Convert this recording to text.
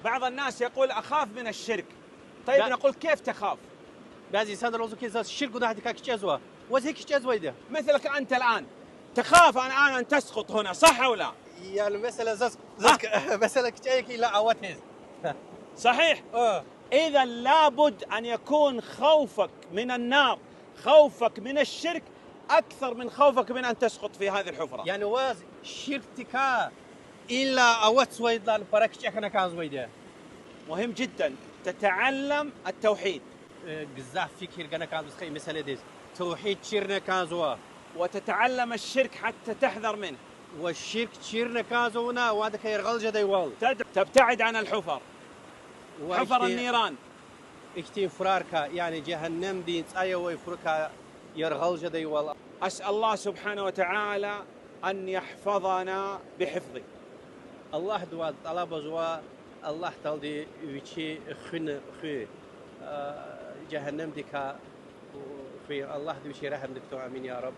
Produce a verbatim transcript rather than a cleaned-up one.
بعض الناس يقول: "أخاف من الشرك". طيب، نقول: "كيف تخاف؟" Бязи инсанри лугьузва хьи, заз ширк гунагьдикай кичӀезва. Ваз гьикӀ кичӀезвайди я? مثلك أنت الآن. تخاف الآن أن تسقط هنا، صح أو لا؟ Яни месела заз, заз, месела кичӀе я хьи, ила аватиз. صحيح؟ إذن لابد أن يكون خوفك من النار، خوفك من الشرك، أكثر من خوفك من أن تسقط في هذه الحفرة. Яни ваз ширкдикай ила аватзавайдалай пара кичӀе хьана кӀанзавайди я. مهم جدًا تتعلم التوحيد. Э, гзаф фикир гана кӀанзава стха и месэладиз. Тавгьид чирна кӀанзава. وتتعلم الشرك حتى تحذر منه. Ва ширк чирна кӀанзава вуна, ва адакай яргъал жедайвал. تد-، تبتعد عن الحفر. Ва حفر ихьтин, النيران. Ихьтин фурарикай, яни жегьеннемдин цӀай авай фурарикай яргъал жедайвал. أسأل الله سبحانه وتعالى أن يحفظنا بحفظه. Аллагьдивай тӀалабзава, Аллагь Таалади вичи хуьн, хуьн, а, жегьеннемдикай хуьн, Аллагьди вичи регьимдик тун, амин, я Рабб.